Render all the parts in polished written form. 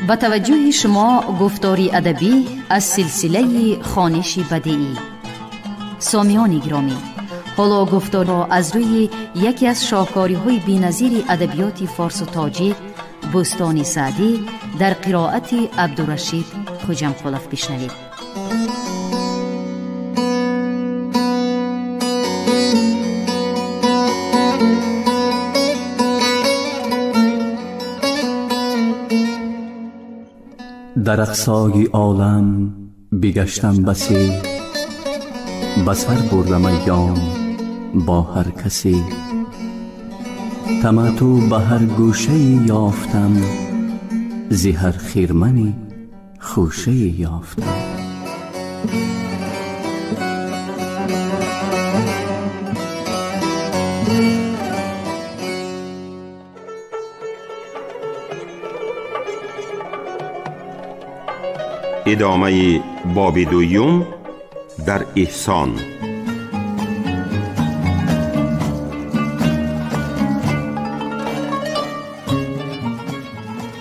Ба таваҷҷӯҳи шумо гуфтори адабӣ аз силсилаи хониши бадиӣ. Сомиёни гиромӣ, ҳоло гуфторро аз рӯи яке аз шоҳкориҳои беназири адабиёти форсу тоҷик Бӯстони Саъдӣ дар қироати Абдурашид Хуҷамқулов бишнавед. Дар ақсои олам бигаштам басе, ба сар бурдам айём бо ҳар касе. Таматтӯъ ба ҳар гӯшае ёфтам, зи ҳар хирмани хӯшае ёфтам. Идомаи боби дуюм дар эҳсон.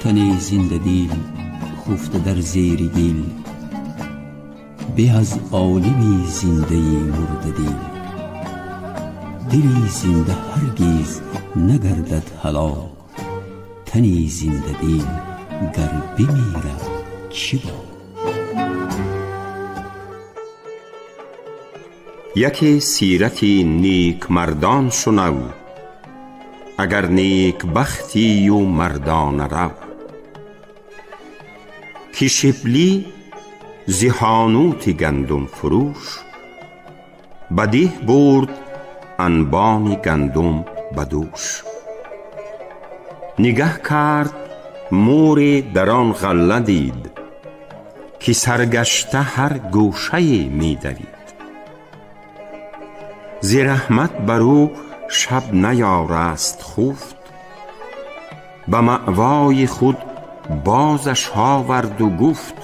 Тани зиндадил хуфта дар зери гил, бе аз олими зиндаи мурдадил. Дили зинда ҳаргиз нагардад ҳалок, тани зиндадил гар бимирад чӣ бок? Яке сирати некмардон шунав, агар некбахтию мардона рав. Ки Шиблӣ зи ҳонути гандум фурӯш, ба деҳ бурд анбони гандум ба дӯш. Нигаҳ кард, мӯре дар он ғалла дид, ки саргашта ҳар гӯшае медавид. Зи раҳмат бар ӯ шаб наёраст хуфт, ба маъвои худ бозаш оварду гуфт: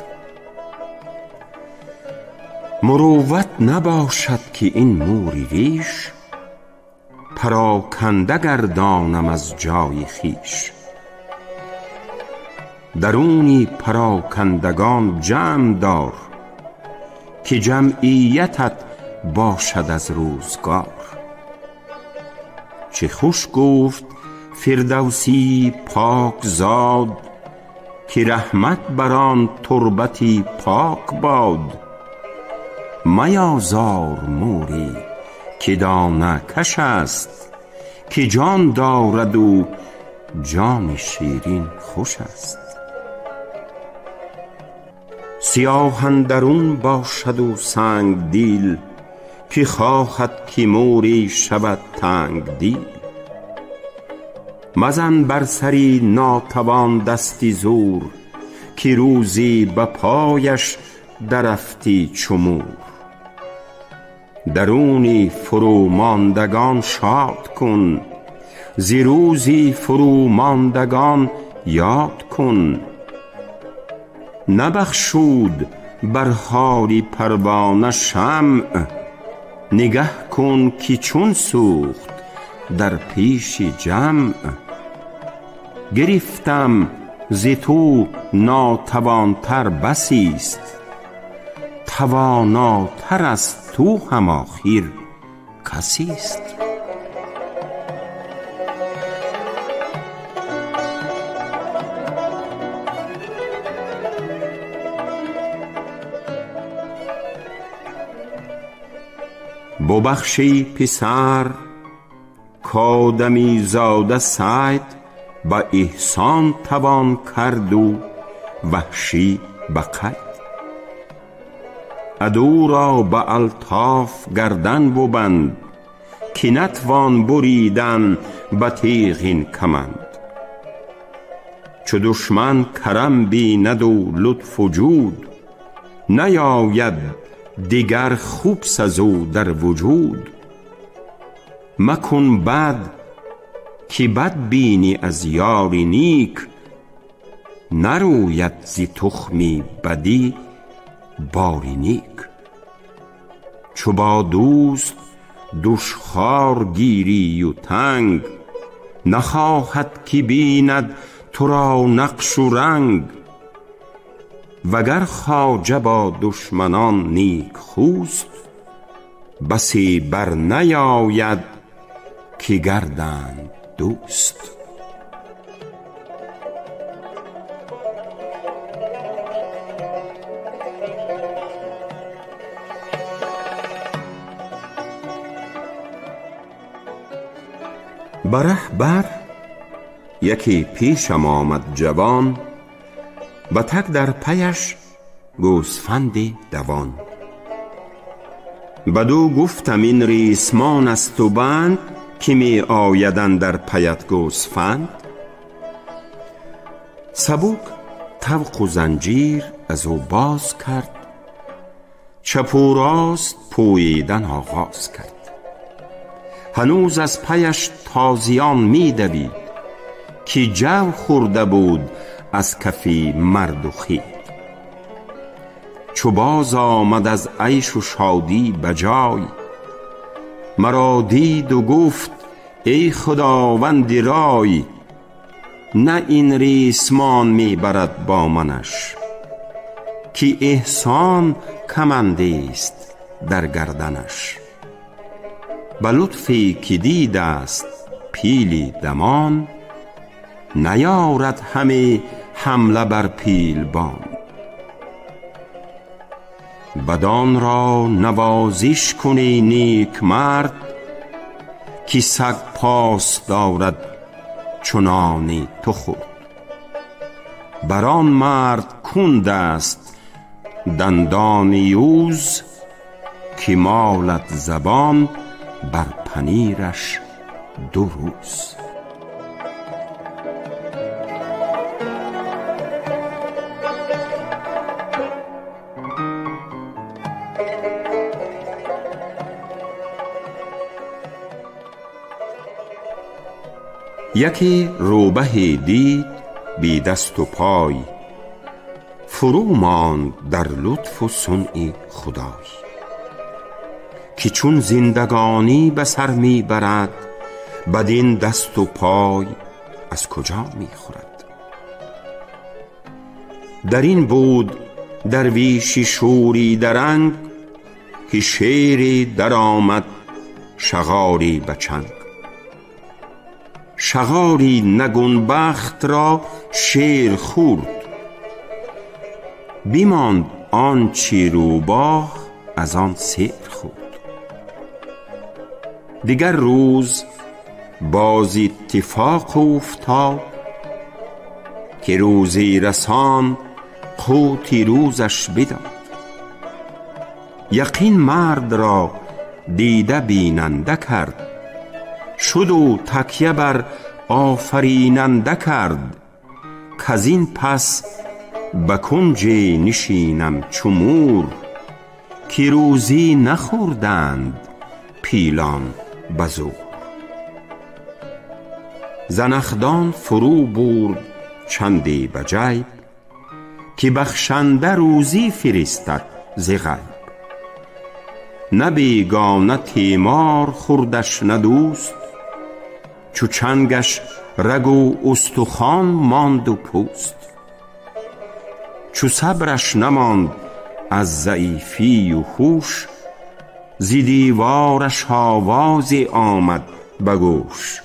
мурувват набошад ки ин мӯри риш, пароканда гардонам аз ҷои хиш. Даруни парокандагон ҷамъ дор, ки ҷамъиятат бошад аз рӯзгор. Чӣ хуш гуфт Фирдавсии покзод, ки раҳмат бар он турбати пок бод. Меозор мӯре ки дона каш аст, ки ҷон дораду ҷони ширин хуш аст. Сиёҳ андарун бошаду сангдил, ки хоҳад ки мӯре шавад тангдил. Мазан бар сари нотавон дасти зӯр, ки рӯзе ба пояш дарафти чу мӯр. Даруни фурӯмондагон шод кун, зи рӯзи фурӯмондагон ёд кун. Набахшуд бар ҳоли парвона шамъ, нигаҳ кун ки чун сӯхт дар пеши ҷамъ. Гирифтам зи ту нотавонтар басист, тавонотар аз ту ҳам охир касист. Бубахши писар, кодамизода сайд ба эҳсон тавон карду ваҳшӣ ба қайд. Адӯро ба алтоф гардан бубанд, ки натвон буридан ба теғин каманд. Чу душман карам бинаду лутфу ҷуд, наёяд дигар хуб сазу дар вуҷуд. Макун бад ки бад бинӣ аз ёри ник, нарӯяд зи тухми бадӣ бори ник. Чу бо дӯст душхор гирию танг, нахоҳад ки бинад туро нақшу ранг. وگر خواجه با دشمنان نیک خوست، بسی بر نیاید که گردند دوست. بره بر یکی پیشم آمد جوان، به تک در پیش گوسفند دوان. بدو گفتم این ریسمان است و بند، که می آید اندر پیت گوسفند. سبک طوق و زنجیر از او باز کرد، چپ و راست پوییدن آغاز کرد. هنوز از پیش تازیان می دوید، که جو خورده بود از کفی مرد و خید. چو باز آمد از عیش و شادی بجای، مرا دید و گفت ای خداوند رای. نه این ریسمان می برد با منش، که احسان کمندی است در گردنش. به لطفی که دیده است پیلی دمان، نیارد همی حمله بر پیلبان. بدان را نوازش کنی نیک مرد، که سگ پاس دارد چنانی تو خورد. بر آن مرد کند است دندان یوز، که مالد زبان بر پنیرش دو روز. یکی روبهی دید بی دست و پای، فرو ماند در لطف و صنع خدای. که چون زندگانی به سر می برد، بدین دست و پای از کجا می خورد. در این بود درویشی شوری درنگ، که شیری در آمد شغاری به چنگ. شغاری نگون بخت را شیر خورد، بیماند آنچه روباه از آن سیر خورد. دیگر روز باز اتفاق افتاد، که روزی رسان قوت روزش بداد. یقین مرد را دیده بیننده کرد، شد و تکیه بر آفریننده کرد. کزین پس به کنج نشینم چو مور، که روزی نخوردند پیلان به زور. زنخدان فرو برد چندی به جیب، که بخشنده روزی فرستد ز غیب. نه بیگانه تیمار خوردش نه دوست، چو چنگش رگ و استخوان ماند و پوست. چو صبرش نماند از ضعیفی و هوش، ز دیوارش آوازی آمد به گوش.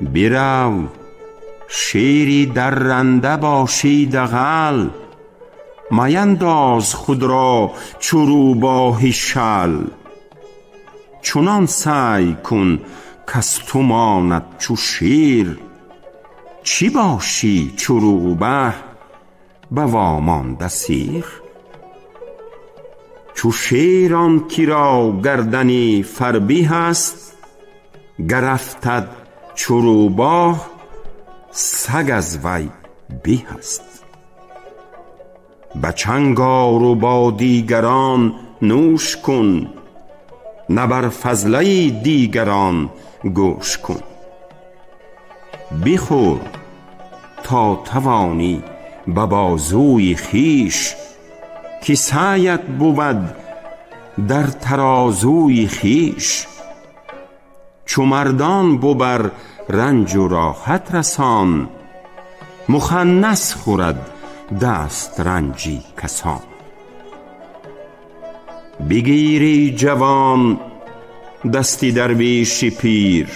برو شیری درنده باشی دغل، مینداز خود را چو روباه شل. چنان سعی کن کز تو ماند چو شیر، چی باشی چو روبه به وامانده سیر. چو شیر آن که را گردنی فربه است، گر افتد چو روباه سگ از وی به است. به چنگ آر و با دیگران نوش کن، نه بر فضله دیگران گوش کن. بخور تا توانی به بازوی خویش، که سعیت بود در ترازوی خویش. چو مردان ببر رنج و راحت رسان، مخنث خورد دست رنجی کسان. بگیری جوان دستی درویش پیر،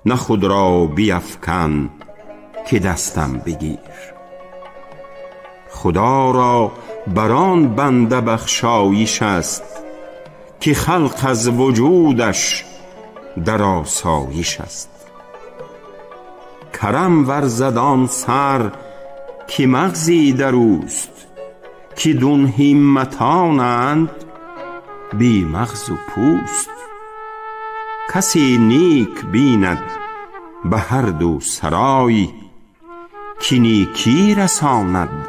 نه خود را بیفکن که دستم بگیر. خدا را بران بنده بخشایش است، که خلق از وجودش در آسایش است. کرم ورزد آن سر که مغزی در اوست، که دون همتانند بی مغز و پوست. کسی نیک بیند به هر دو سرای، که نیکی رساند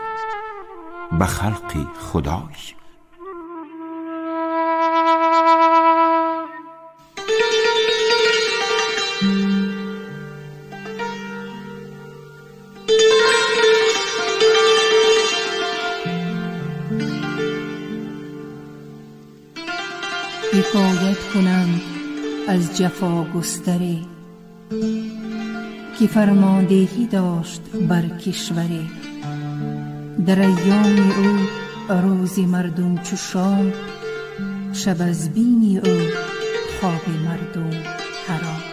به خلق خدای. حکایت کنم از جفا گستری که فرماندهی داشت بر کشوری. در ایام او روز مردم چو شام، شب از بین او خواب مردم حرام.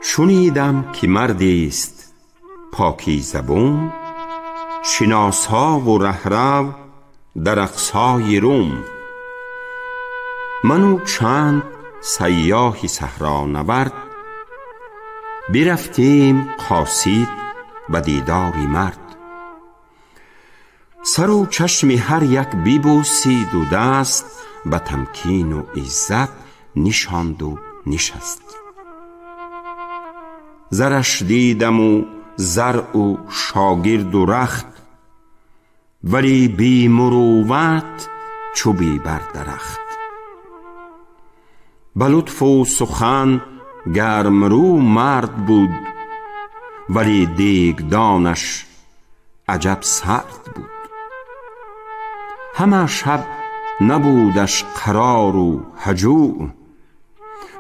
شنیدم که مردی است پاکی زبون، شناسا و رهرو در اقصای روم. من و چند سیاحی صحرا نورد، برفتیم قاصد به دیدار مرد. سر و چشم هر یک ببوسید و دست به تمکین و عزت نشاند و نشست. زرش دیدم و زرع و شاگرد و رخت، ولی بی مروت چو بی بر درخت. به لطف و سخن گرم رو مرد بود، ولی دیگدانش عجب سرد بود. همه شب نبودش قرار و هجوع،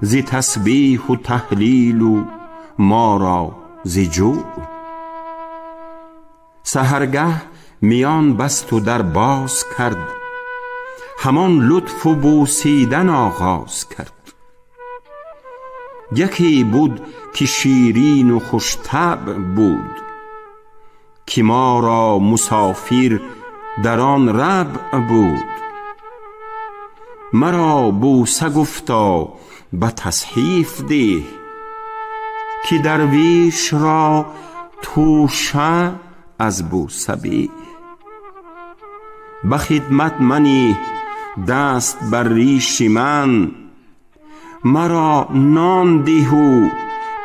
ز تسبیح و تهلیل و ما را ز جوع. سحرگه میان بست و در باز کرد، همان لطف و بوسیدن آغاز کرد. یکی بود که شیرین و خوش طبع بود، که ما را مسافر در آن ربع بود. مرا بوسه گفتا به تصحیف ده، که درویش را توشه از بوسه به. به خدمت منی دست بر ریش من، مرا نان ده و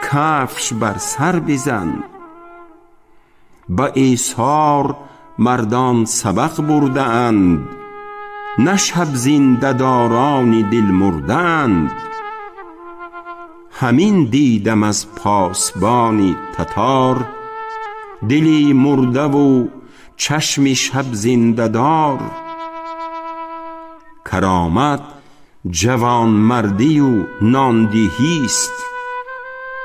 کفش بر سر بزن. به ایثار مردان سبق برده اند، نه شب زنده داران دل مرده اند. همین دیدم از پاسبانی تتار، دلی مرده و چشم شب زنده دار. کرامت جوان مردی و ناندهیست،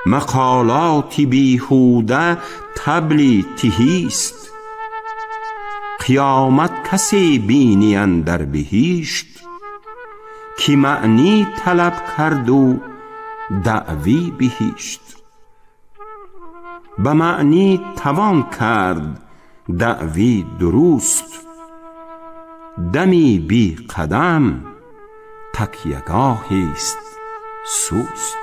مقالات بیهوده طبل تهیست. قیامت کسی بینی اندر بهشت، که معنی طلب کرد و دعوی بهشت. به معنی توان کرد دعوی درست، دمی بی قدم تکیه گاهی است سست.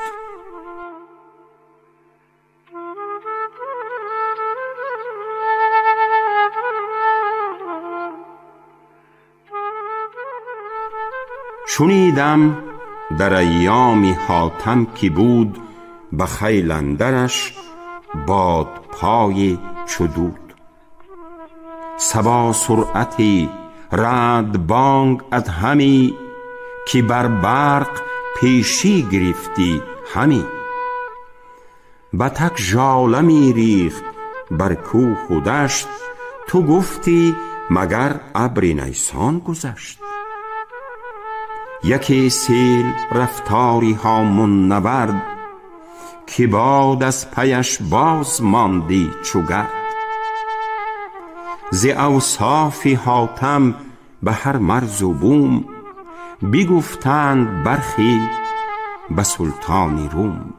شنیدم در ایام حاتم که بود، به خیل اندرش باد پای چو دود. صبا سرعتی رعد بانگ ادهمی، که بر برق پیشی گرفتی همی. به تک ژاله می ریخت بر کوه و دشت، تو گفتی مگر ابر نیسان گذشت. یکی سیل رفتاری هامون نورد، که باد از پیش باز ماندی چو گرد. ز اوصاف حاتم به هر مرز و بوم، بگفتند برخی به سلطان روم.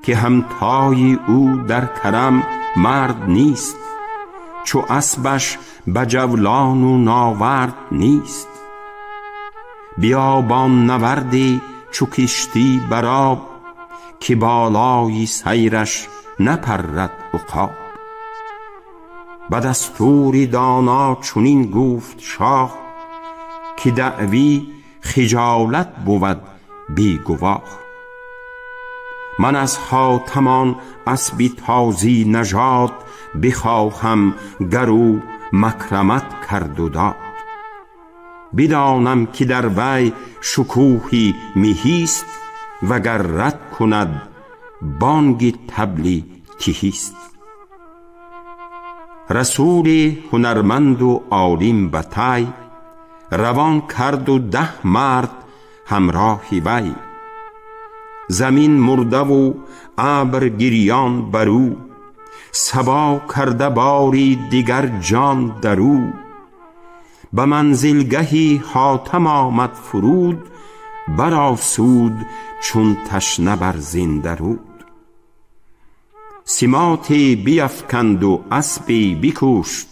که همتای او در کرم مرد نیست، چو اسبش به جولان و ناورد نیست. بیابان نوردی چو کشتی بر آب، که بالای سیرش نپرد عقاب. به دستور دانا چنین گفت شاه، که دعوی خجالت بود بی گواه. من از حاتم آن اسب تازی نژاد، بخواهم گر او مکرمت کرد و داد. بدانم که در وی شکوهی مهیست، وگر رد کند بانگ طبل تهیست. رسول هنرمند و عالم به طی، روان کرد و 10 مرد همراه وی. زمین مرده و ابر گریان برو، صبا کرده باری دیگر جان درو. به منزلگهی حاتم آمد فرود، برآسود چون تشنه بر زنده رود. سماطی بیفکند و اسبی بکشت،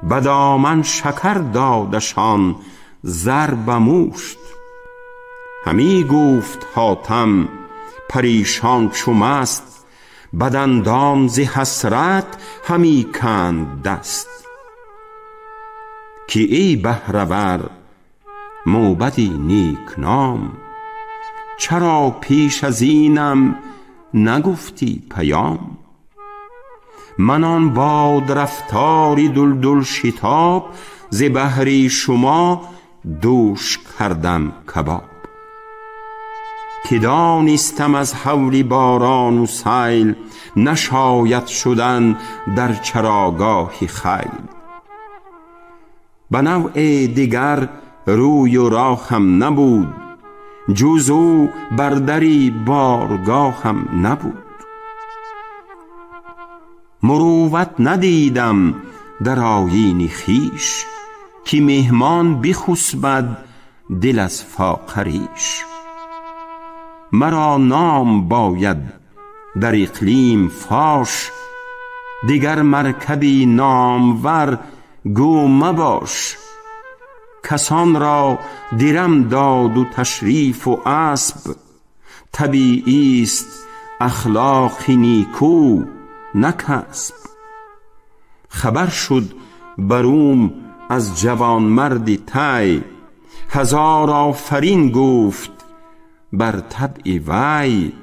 به دامن شکر دادشان زر به مشت. همی گفت حاتم پریشان چو مست، به دندان ز حسرت همی کند دست. که ای بهره ور موبد نیک نام، چرا پیش از اینم نگفتی پیام؟ من آن باد رفتاری دلدل شتاب، ز بهری شما دوش کردم کباب. که دانستم از هول باران و سیل، نشاید شدن در چراگاه خیل. به نوع دیگر روی و راهم نبود، جز او بر دری بارگاهم نبود. مروت ندیدم در آیین خویش، که مهمان بخسبد دل از فاقه ریش. مرا نام باید در اقلیم فاش، دیگر مرکبی نامور گو مباش. کسان را درم داد و تشریف و اسب، طبیعی است اخلاق نیکو نه کسب. خبر شد بروم از جوانمردی طی، هزار آفرین گفت بر طبع وی.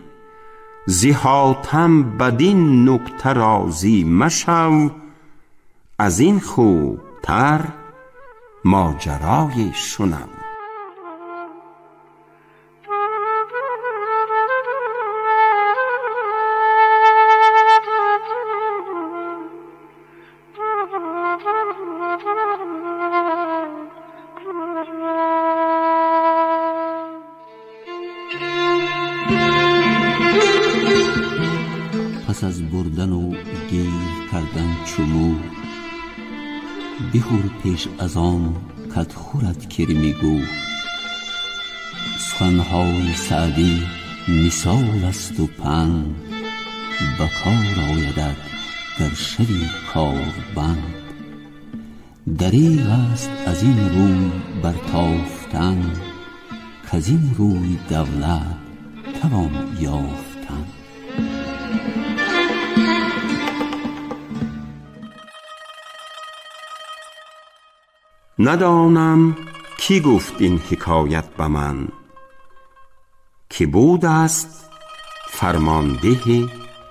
ز حاتم بدین نکته راضی مشو، از این خوبتر ماجرای شنو. پس از بردن و گیر کردن چو مور، بخور پیش از آن کت خورد کرمی گور. سخنهای سعدی مثال است و پند، به کار آیدت گر شوی کاربند. دریغ است از این روی برتافتن، کز این روی دولت توان یافتن. ندانم کی گفت این حکایت به من، که بود است فرمانده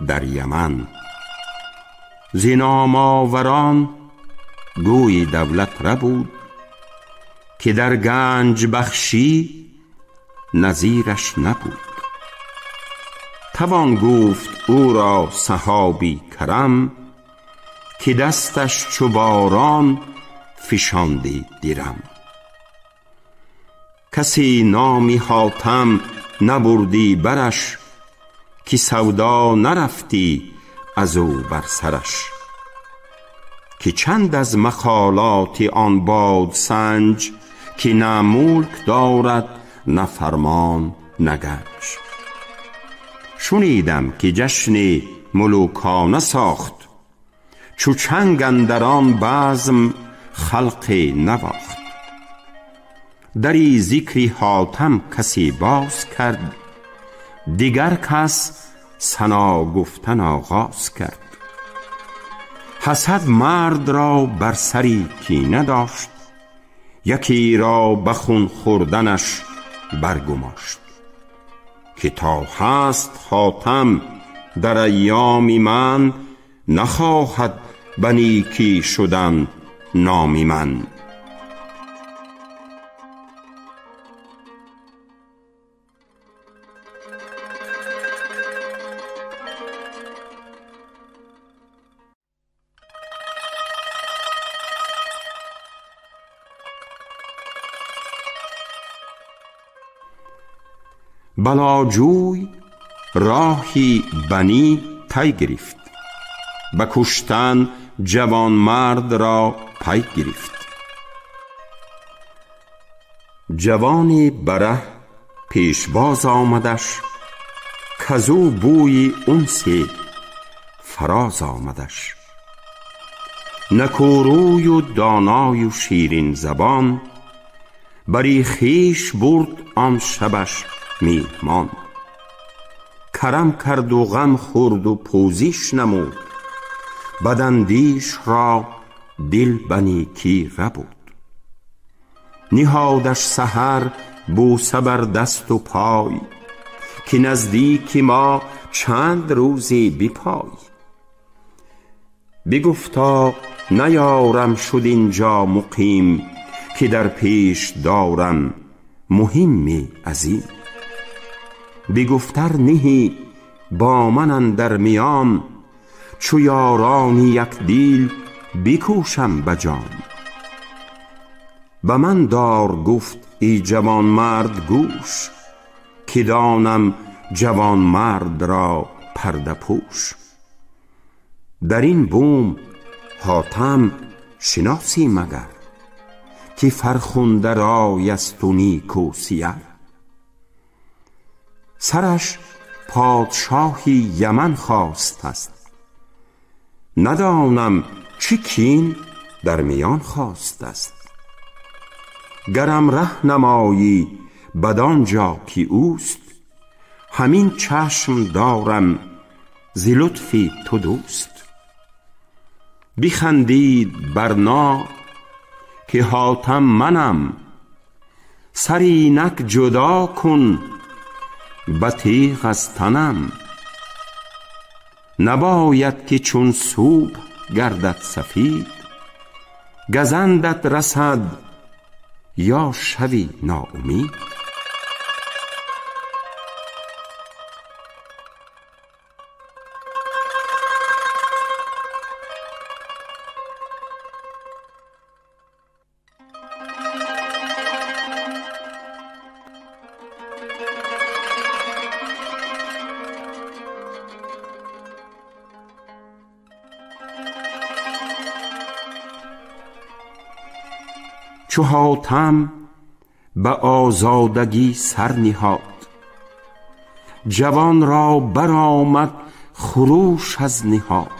در یمن. ز نام آوران گوی دولت ربود، که در گنج بخشی نظیرش نبود. توان گفت او را سحابی کرم، که دستش چو باران فشاندی درم. کسی نامی حاتم نبردی برش، که سودا نرفتی از او بر سرش. که چند از مقالات آن باد سنج، که نه ملک دارد نه فرمان نه گنج. شنیدم که جشن ملوکانه ساخت، چو چنگ اندر آن بزم خلق نواخت. دری ذکری حاتم کسی باز کرد، دیگر کس ثنا گفتن آغاز کرد. حسد مرد را بر سری کینه داشت، یکی را به خون خوردنش برگماشت. که تا هست حاتم در ایام من، نخواهد به نیکی شدن نام من. بلاجوی راهی بنی طی گرفت، به کشتن جوان مرد را پی گرفت. جوانی بره پیشواز آمدش، کزو بوی انس فراز آمدش. نکوروی و دانای و شیرین زبان، بری خویش برد آن شبش میهمان. کرم کرد و غم خورد و پوزش نمود، بداندیش را دل به نیکی ربود. نهادش سحر بوسه بر دست و پای، که نزدیک ما چند روزی بپای. بگفتا نیارم شد اینجا مقیم، که در پیش دارم مهمی عظیم. بگفتر نهی با من اندر میان، چو یاران یک دل بکوشم به جان. به من دار گفت ای جوان مرد گوش، که دانم جوان مرد را پرده پوش. در این بوم حاتم شناسی مگر، که فرخنده رای است و نیک و سیر. سرش پادشاهی یمن خواست است، ندانم چه کین در میان خواست است. گرم ره نمایی بدان جا که اوست، همین چشم دارم ز لطف تو دوست. بخندید برنا که حاتم منم، سر اینک جدا کن به تیغ از تنم. نباید که چون صبح گردد سفید، گزندت رسد یا شوی ناامید. چو حاتم به آزادگی سر نهاد، جوان را برآمد خروش از نهاد.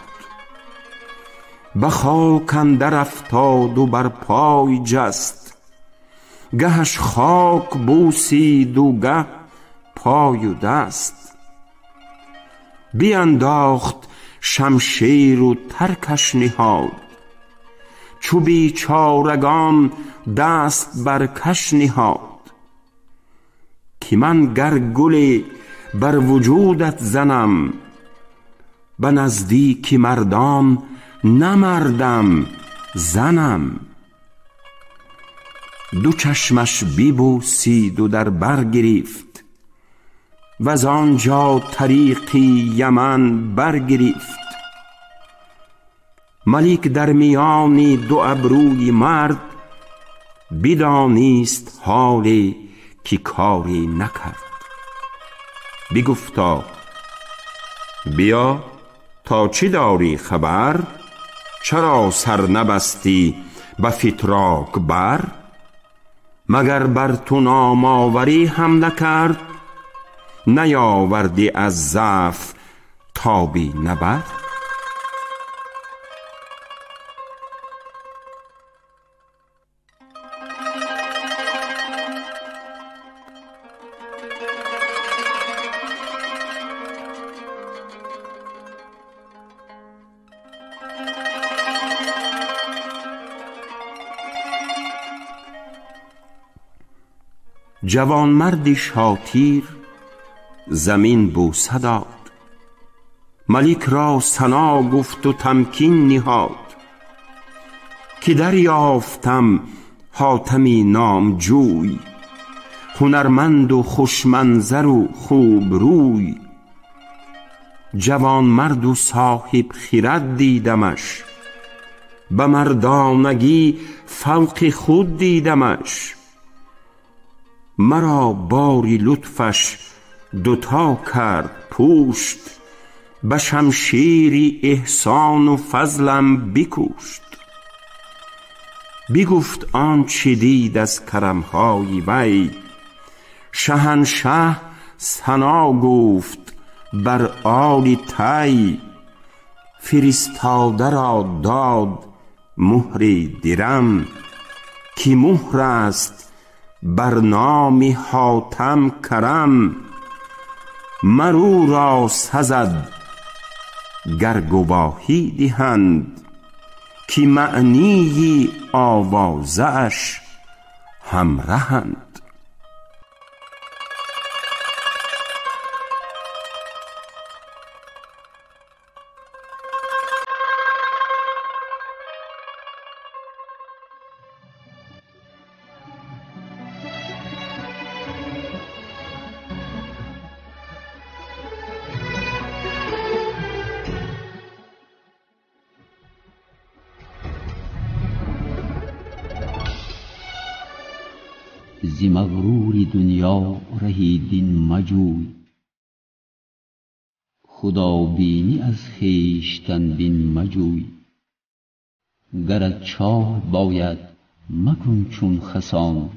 به خاک اندر افتاد و بر پای جست، گهش خاک بوسید و گه پای و دست. بینداخت شمشیر و ترکش نهاد، چو بیچارگان دست بر کش نهاد. که من گر گل بر وجودت زنم، به نزدیک مردان نمردم زنم. دو چشمش ببوسید و در بر گرفت، وز آنجا طریقی یمن برگرفت. ملک در میان دو ابروی مرد، بدانست حال که کاری نکرد. بگفتا بیا تا چه داری خبر، چرا سر نبستی به فتراک بر؟ مگر بر تو نامآوری هم نکرد، نیاوردی از ضعف تابی نبرد؟ جوانمردی شاطیر زمین بوسه داد، ملک را ثنا گفت و تمکین نهاد. که دریافتم حاتمی نامجوی، هنرمند و خوشمنظر و خوب روی. جوانمرد و صاحب خرد دیدمش، به مردانگی فوق خود دیدمش. مرا باری لطفش دوتا کرد پوشت، به شمشیر احسان و فضلم بکوشت. بگفت آنچه دید از کرمهای وی، شهنشه ثنا گفت بر آل طی. فرستاده را داد مهر درم، که مهر است بر نام حاتم کرم. مر او را سزد گر گواهی دهند، که معنی آوازه اش همرهند. ز مغرور دنیا رهی دین مجوی، خدابینی از خویشتن بین مجوی. گرت چاه باید مکن چون خسان،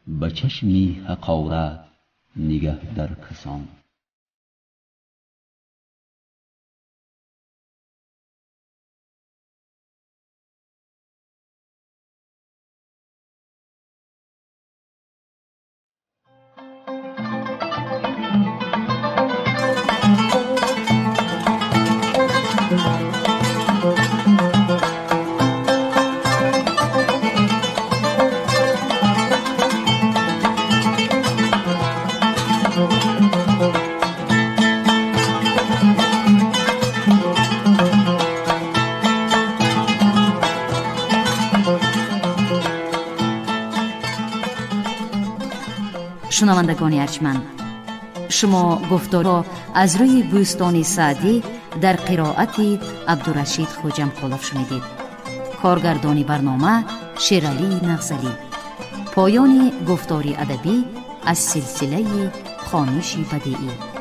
به چشمی حقارت نگه در کسان. Шунавандагони арҷманд, шумо гуфторро аз рӯи Бӯстони Саъдӣ дар қироати Абдурашид Хоҷамқулов шунидед. Коргардони барнома Шералӣ Нағзалӣ. Поёни гуфтори адабӣ аз силсилаи хониши бадеӣ.